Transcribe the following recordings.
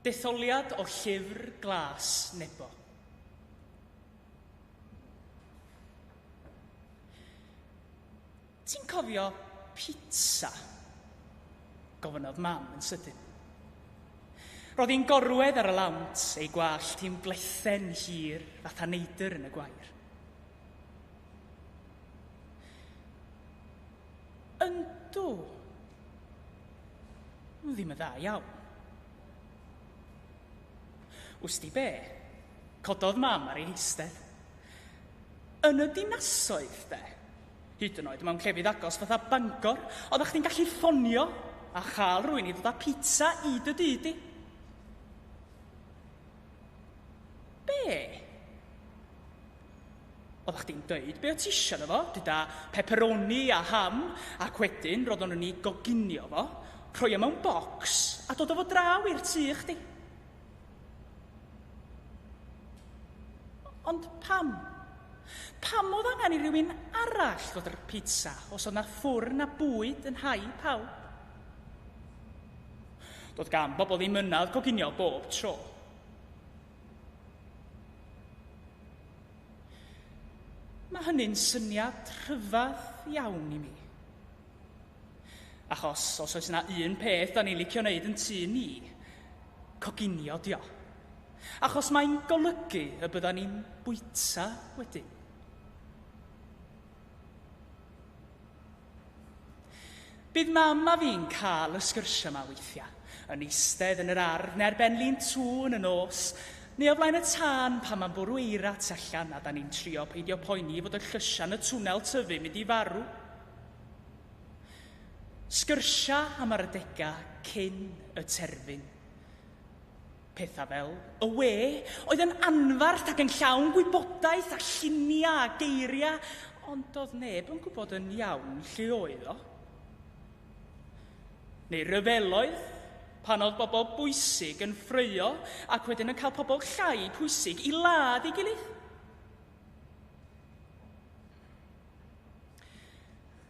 Detholiad o Llyfr Glas Nebo. Ti'n cofio pizza? Gofynnodd mam yn sydyn. Roedd hi'n gorwedd ar y lawnt, ei gwallt hi'n blethen hir fatha neidr yn y gwair. Yndw. Ddim yn dda iawn. Wsti be? Cododd mam ar ei heistedd. Yn y dinasoedd, de, hyd yn oed mewn llefydd agos fatha Bangor, oeddach chdi'n gallu ffonio a chael rhywun i ddod â pizza i dy dŷ di. Be? Oeddach chdi'n deud be o ti isio fo, dyda pepperoni a ham, ac wedyn roeddwn nhw'n ei goginio fo, rhoi o mewn bocs a dod o fo draw i'r tŷ chdi. Ond pam? Pam oedd angen i rywun arall ddod â'r pizza os oedd 'na ffwrn a bwyd yn nhai pawb? Doedd gan bobl ddim mynadd coginio bob tro. Mae hynny'n syniad rhyfedd iawn i mi. Achos os oes yna un peth da ni'n licio wneud yn tŷ ni, coginio dio. Achos mae'n golygu y bydda ni'n bwyta wedyn. Bydd mam a fi'n cael y sgyrsiau yma weithiau, yn eistedd yn yr ardd neu ar ben lin tŵ yn y nos, neu o flaen y tân pan mae'n bwrw eira tu allan a da ni'n trio peidio poeni fod y llysiau yn y twnnel tyfu mynd i farw. Sgyrsiau am yr adegau cyn y terfyn. Pethau fel y we, oedd yn anfarth ac yn llawn gwybodaeth a lluniau a geiriau, ond doedd neb yn gwybod yn iawn lle oedd o. Neu ryfeloedd, pan oedd bobl bwysig yn ffraeo ac wedyn yn cael pobl llai pwysig i ladd ei gilydd.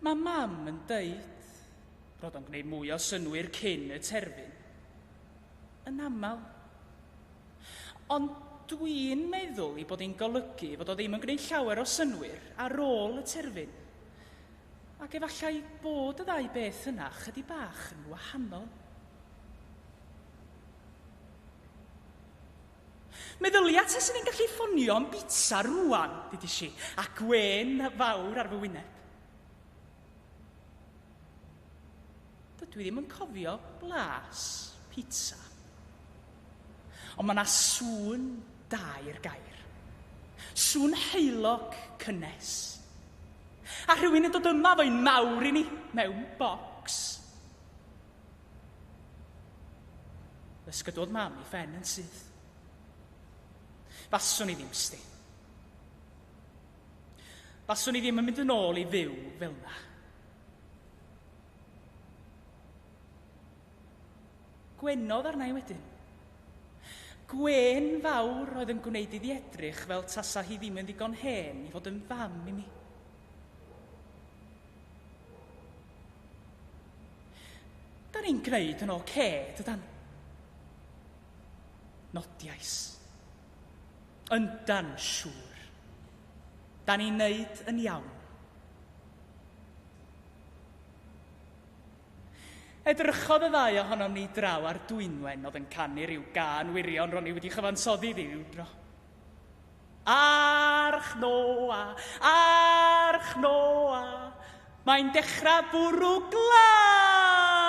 Mae mam yn deud bod o'n gwneud mwy o synnwyr cyn y terfyn. Yn aml. Ond dwi'n meddwl ei bod hi'n golygu fod o ddim yn gwneud llawer o synnwyr ar ôl y terfyn. Ac efallai bod y ddau beth yna chydig bach yn wahanol. Meddylia taswn i'n gallu ffonio am bitsa rŵan, dudis i, a gwên fawr ar fy wyneb. Dydw i ddim yn cofio blas pitsa. Ond mae 'na sŵn da i'r gair. Sŵn heulog cynnes. A rhywun yn dod yma fo'n mawr i ni mewn bocs. Ysgydwodd mam ei phen yn syth. Faswn i ddim, sti. Faswn i ddim yn mynd yn ôl i fyw fel 'na. Gwenodd arna i wedyn. Gwên fawr oedd yn gwneud iddi edrych fel tasa hi ddim yn ddigon hen i fod yn fam i mi. Da ni'n gwneud yn ocê, dydan? Nodiais. Yndan, siŵr. Da ni'n neud yn iawn. Edrychodd y ddau ohonom ni draw ar Dwynwen oedd yn canu rhyw gân wirion ro'n i wedi chyfansoddi iddi rywdro. Arch Noa, Arch Noa, mae'n dechrau bwrw glaw!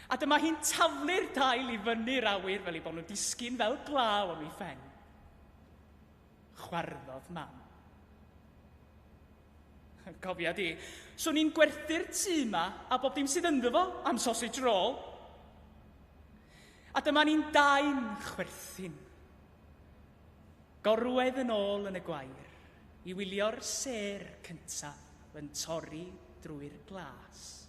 A dyma hi'n taflu'r dail i fyny'r awyr fel eu bod nhw'n disgyn fel glaw am ei phen. Chwarddodd mam. Cofia di, swn i'n gwerthu'r tŷ 'ma a bob dim sydd ynddo fo am sausage roll. A dyma ni'n dau'n chwerthin. Gorwedd yn ôl yn y gwair i wylio'r sêr cyntaf yn torri drwy'r glas.